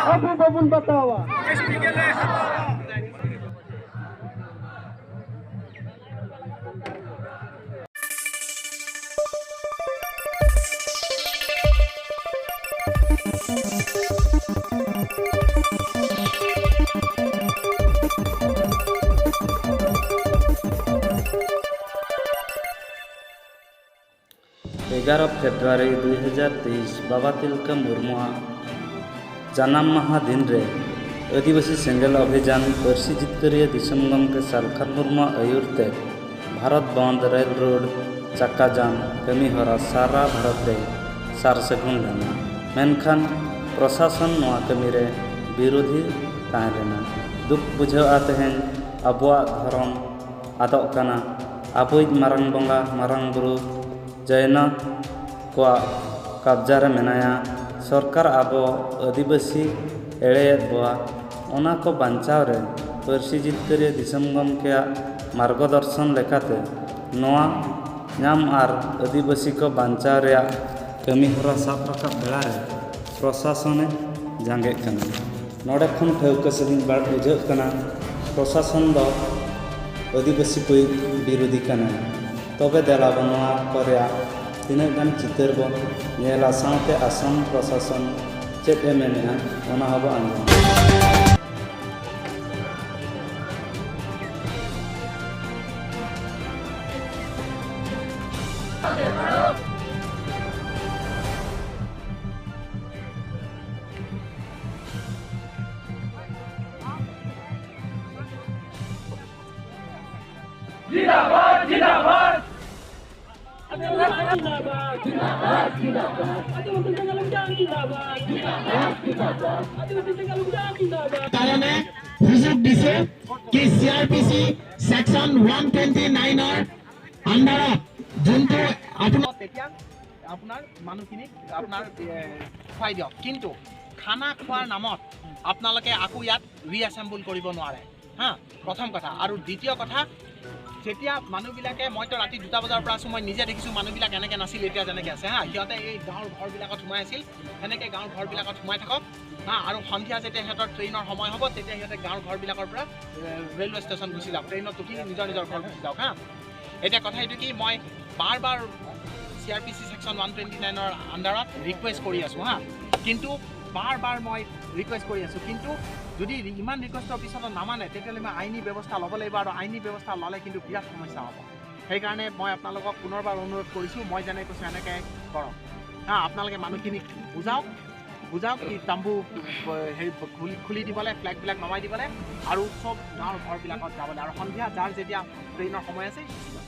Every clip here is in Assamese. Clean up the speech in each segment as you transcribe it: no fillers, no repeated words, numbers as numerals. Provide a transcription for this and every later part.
Abu babun batawa। 11 February 2023 Baba Tilka Murmu janam maha din re Adivasi Sengel Abhijan Parsi Jitkariya Disom Gomke Salkhan Murmu ayurte Bharat Bandh rail road chakka jam kami hora sara Bharat re sar sagun lena menkhan प्रशासन नोआ कमी रे विरोधी ताहें लेना। दुख बुझाव तेहें आबोआ धर्म आदोग कना आबोइज मारांग बंगा मारांग बुरु जैना कोआ कब्जा रे मेनाया सरकार आबो आदिवासी एड़ेयेद बोआ ओना को बांचाव रे परसी जितकरिया दिसम गमकेया मार्गदर्शन लेकाते नोआ नाम are आदिवासी को बांचाव रेया कमी हरा साब रकाब बेला रे प्रशासने जांगे कना। नोडे खन ठेवका सहित बाड़ बुझाव कना प्रशासन दो आदिवासी को विरोधी कना। तबे देला बो नोआ को तिना गान चितर बो नेला सावते आसाम प्रशासन चेद ए मेनेआ ओना हबो आंजम। जिंदाबाद जिंदाबाद जिंदाबाद जिंदाबाद কাৰণে সুযোগ দিছে কি চিআৰপিচি সেকশন 129ৰ আণ্ডাৰত যোনটো আপোনাৰ তেতিয়া আপোনাৰ মানুহখিনিক আপোনাৰ খুৱাই দিয়ক, কিন্তু খানা খোৱাৰ নামত আপোনালোকে আকৌ ইয়াত ৰিএছেম্বল কৰিব নোৱাৰে। হা, প্ৰথম কথা। আৰু দ্বিতীয় কথা, যেতিয়া মানুহবিলাকে, মইতো ৰাতি 2 বজাৰ পৰা আছোঁ, মই নিজে দেখিছোঁ মানুহবিলাক এনেকৈ নাছিল এতিয়া যেনেকৈ আছে। হা, সিহঁতে এই গাঁৱৰ ঘৰবিলাকত সোমাই আছিল, সেনেকৈ গাঁৱৰ ঘৰবিলাকত সোমাই থাকক। হা, আৰু সন্ধিয়া যেতিয়া সিহঁতৰ ট্ৰেইনৰ সময় হ'ব তেতিয়া সিহঁতে গাঁৱৰ ঘৰবিলাকৰ পৰা ৰেলৱে ষ্টেচন গুচি যাওক, ট্ৰেইনত উঠি নিজৰ নিজৰ ঘৰ গুচি যাওক। হা, এতিয়া কথা এইটো কি, মই বাৰ বাৰ চিআৰপিচি ছেকশ্যন 129ৰ আণ্ডাৰত ৰিকুৱেষ্ট কৰি আছোঁ। হা, কিন্তু বাৰ বাৰ মই ৰিকুৱেষ্ট কৰি আছোঁ, কিন্তু যদি ইমান ৰিকুৱেষ্টৰ পিছতো নামানে তেতিয়াহ'লে মই আইনী ব্যৱস্থা ল'ব লাগিব, আৰু আইনী ব্যৱস্থা ল'লে কিন্তু বিৰাট সমস্যা হ'ব। সেইকাৰণে মই আপোনালোকক পুনৰবাৰ অনুৰোধ কৰিছোঁ, মই যেনে কৈছোঁ এনেকৈ কৰক। হা, আপোনালোকে মানুহখিনিক বুজাওক বুজাওক কি তাম্বু হেৰি খুলি দিবলৈ, ফ্লেগবিলাক নমাই দিবলৈ, আৰু চব গাঁৱৰ ঘৰবিলাকত যাবলৈ, আৰু সন্ধিয়া যাৰ যেতিয়া ট্ৰেইনৰ সময় আছে গুচি যাওক।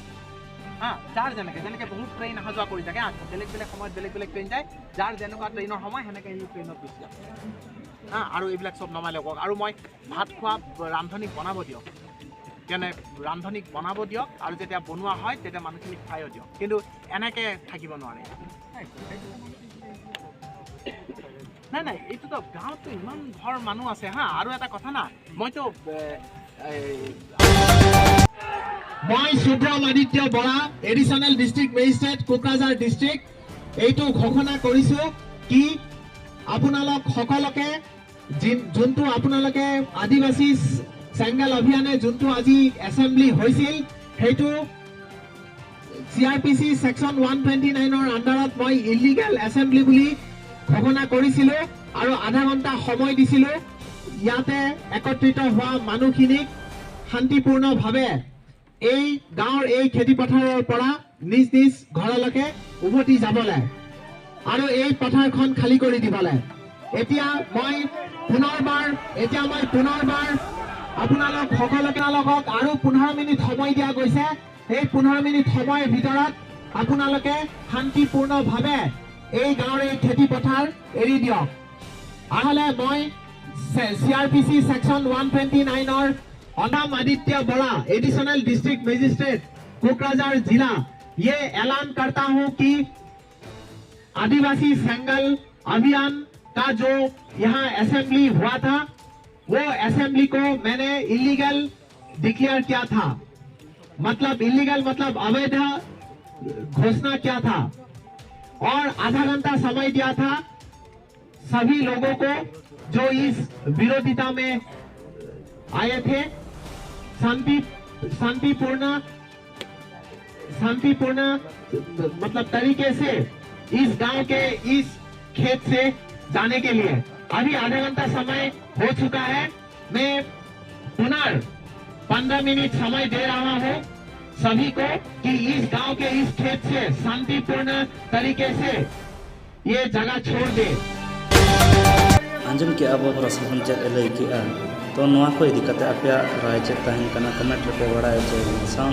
হা, যাৰ যেনেকৈ যেনেকৈ বহুত ট্ৰেইন অহা যোৱা কৰি থাকে, বেলেগ বেলেগ সময়ত বেলেগ বেলেগ ট্ৰেইন যায়, যাৰ যেনেকুৱা ট্ৰেইনৰ সময় সেনেকৈ সি ট্ৰেইনত গুচি যাওক। হা, আৰু এইবিলাক চব নমাই লওক। আৰু মই ভাত খোৱা ৰান্ধনীক বনাব দিয়ক, কেনে ৰান্ধনীক বনাব দিয়ক, আৰু যেতিয়া বনোৱা হয় তেতিয়া মানুহখিনিক খুৱাইও দিয়ক, কিন্তু এনেকৈ থাকিব নোৱাৰে। নাই নাই, এইটোতো গাঁৱততো ইমান ঘৰ মানুহ আছে। হা, আৰু এটা কথা না, মইতো মই Subram Aditya Bora, additional district magistrate, Kokrajhar district, এইটো ঘোষণা কৰিছোঁ কি আপোনালোক সকলোকে যোনটো আপোনালোকে আদিবাসী চেংগেল অভিযানে যোনটো আজি এছেম্বলি হৈছিল সেইটো চিআৰপিচি ছেকশ্যন 129ৰ আণ্ডাৰত মই ইলিগেল এছেম্বলি বুলি ঘোষণা কৰিছিলোঁ আৰু আধা ঘণ্টা সময় দিছিলোঁ। ইয়াতে একত্ৰিত হোৱা মানুহখিনিক শান্তিপূৰ্ণভাৱে এই গাঁৱৰ এই খেতিপথাৰৰ পৰা নিজ নিজ ঘৰলৈকে উভতি যাবলৈ আৰু এই পথাৰখন খালী কৰি দিবলৈ। এতিয়া মই পুনৰবাৰ আপোনালোক সকলোকে আৰু 15 মিনিট সময় দিয়া গৈছে। এই 15 মিনিট সময়ৰ ভিতৰত আপোনালোকে শান্তিপূৰ্ণভাৱে এই গাঁৱৰ এই খেতিপথাৰ এৰি দিয়ক। নহ'লে মই চিআৰপিচি ছেকশ্যন 129ৰ Anam Aditya Bora, additional district magistrate, Kokrajhar जिला, ये ऐलान करता हूं कि आदिवासी सेंगल अभियान का जो यहाँ असेंबली हुआ था वो असेंबली को मैंने इलीगल डिक्लेयर किया था, मतलब इलीगल मतलब अवैध घोषणा किया था और आधा घंटा समय दिया था सभी लोगों को जो इस विरोधिता में आए थे, शांति शांतिपूर्ण शांतिपूर्ण मतलब तरीके से इस गांव के इस खेत से जाने के लिए। अभी आधा घंटा समय हो चुका है। मैं पुनः 15 मिनट समय दे रहा हूं सभी को कि इस गांव के इस खेत से शांतिपूर्ण तरीके से ये जगह छोड़ दे। ᱟᱸᱡᱚᱢ ᱠᱮᱜᱼᱟ ᱵᱚ ᱯᱨᱚᱥᱟᱥᱚᱱ ᱪᱮᱫ ᱮ ᱞᱟᱹᱭ ᱠᱮᱜᱼᱟ᱾ ᱛᱚ ᱱᱚᱣᱟ ᱠᱚ ᱤᱫᱤ ᱠᱟᱛᱮ ᱟᱯᱮᱭᱟᱜ ᱨᱟᱭ ᱪᱮᱫ ᱛᱟᱦᱮᱱ ᱠᱟᱱᱟ, ᱠᱚᱢᱮᱱᱴ ᱨᱮᱯᱮ ᱵᱟᱲᱟᱭ ᱦᱚᱪᱚᱭ ᱥᱟᱶ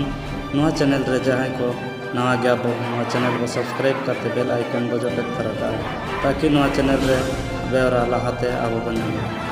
ᱱᱚᱣᱟ ᱪᱮᱱᱮᱞ ᱨᱮ ᱡᱟᱦᱟᱸᱭ ᱠᱚ ᱱᱟᱣᱟ ᱜᱮᱭᱟ ᱵᱚ, ᱱᱚᱣᱟ ᱪᱮᱱᱮᱞ ᱵᱚ ᱥᱟᱵᱥᱠᱨᱟᱭᱤᱵ ᱠᱟᱛᱮ ᱵᱮᱞ ᱟᱭᱠᱚᱱ ᱵᱚ ᱡᱚᱴᱮᱫ ᱛᱟᱨᱟ ᱠᱟᱜᱼᱟ, ᱛᱟᱠᱤ ᱱᱚᱣᱟ ᱪᱮᱱᱮᱞ ᱨᱮ ᱵᱮᱣᱨᱟ ᱞᱟᱦᱟᱛᱮ ᱟᱵᱚ ᱵᱚ ᱧᱟᱢᱟ᱾